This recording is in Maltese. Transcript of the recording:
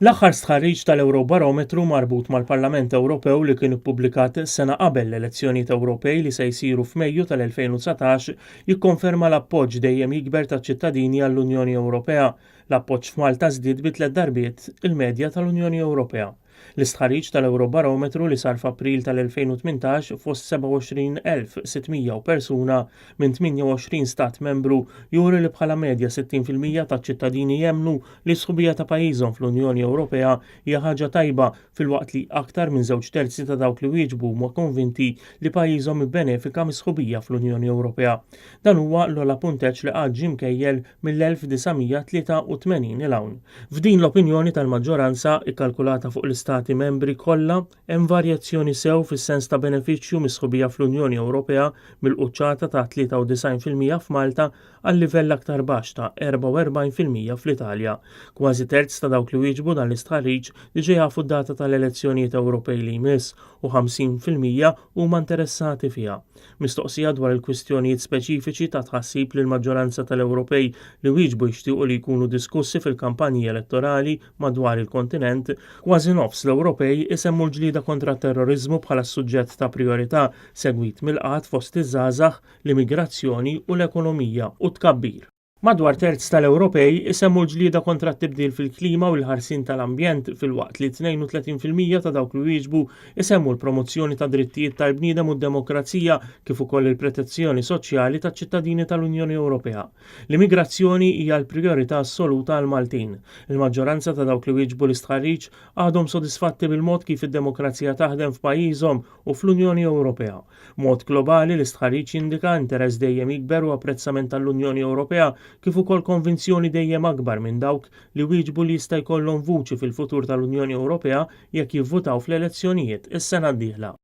L-aħħar stħarriġ tal-Ewrobarometru marbut mal-Parlament Ewropew li kien ippubblikat sena qabel l-elezzjonijiet Ewropej li se jsiru f'Mejju tal-2019 jikkonferma l-appoġġ dejjem jikber taċ-ċittadini għall-Unjoni Ewropea. L-appoġġ f'Malta żdied bi tliet darbiet il-medja tal-Unjoni Ewropea. L-istħarriġ tal-Ewrobarometru li sar f'April tal-2018 fost 27,600 persuna minn 28 stat membru juri li bħala medja 60% taċ-ċittadini jemmnu li s-sħubija ta' pajjiżhom fl-Unjoni Ewropea hija ħaġa tajba filwaqt li aktar minn żewġ terzi ta' dawk li wieġbu huma konvinti li pajjiżhom ibbenefika mis-sħubija fl-Unjoni Ewropea. Dan huwa l-ogħla punteġġ li qatt ġie mkejjel mill-1983 'il hawn. F'din l-opinjoni tal-maġġoranza, ikkalkulata fuq l-istati membri kollha, hemm varjazzjoni sew fis-sens ta' benefiċċju mis-sħubija fl-Unjoni Ewropea mill-quċċata ta' 93% f'Malta għal livell aktar baxx ta' 44% fl-Italja. Kważi terz ta' dawk li wieġbu dan l-istħarriġ diġà jafu d-data tal-elezzjonijiet Ewropej li jmiss u 50% huma interessati fiha. Mistoqsija dwar il-kwistjonijiet speċifiċi ta' tħassib li l-maġġoranza tal-Ewropej li wieġbu jixtiequ li jkunu diskussi fil-kampanji elettorali madwar il-kontinent, kważi nofs l-Ewropej isemmu l-ġlieda kontra t-terroriżmu bħala s-suġġett ta' prijorità, segwit mill-qgħad fost iż-żgħażagħ, l-immigrazzjoni u l-ekonomija u t-tkabbir. Madwar terz tal-Ewropej isemmu l-ġlieda kontra t-tibdil fil-klima u l-ħarsien tal-ambjent filwaqt li 32% ta' dawk li wieġbu isemmu l-promozzjoni ta' drittijiet tal-bniedem u d-demokrazija kif ukoll il-protezzjoni soċjali taċ-ċittadini tal-Unjoni Ewropea. L-immigrazzjoni hija l-prijorità assoluta għall-Maltin. Il-maġġoranza ta' dawk li wieġbu l-istħarriġ għadhom sodisfatti bil-mod kif id-demokrazija taħdem f'pajjiżhom u fl-Unjoni Ewropea. B'mod globali, l-istħarriġ jindika interess dejjem jikber u apprezzament għall-Unjoni Ewropea kif ukoll konvinzjoni dejjem akbar minn dawk li wieġbu li jista' jkollhom vuċi fil-futur tal-Unjoni Ewropea jekk jivvutaw fl-elezzjonijiet is-sena d-dieħla.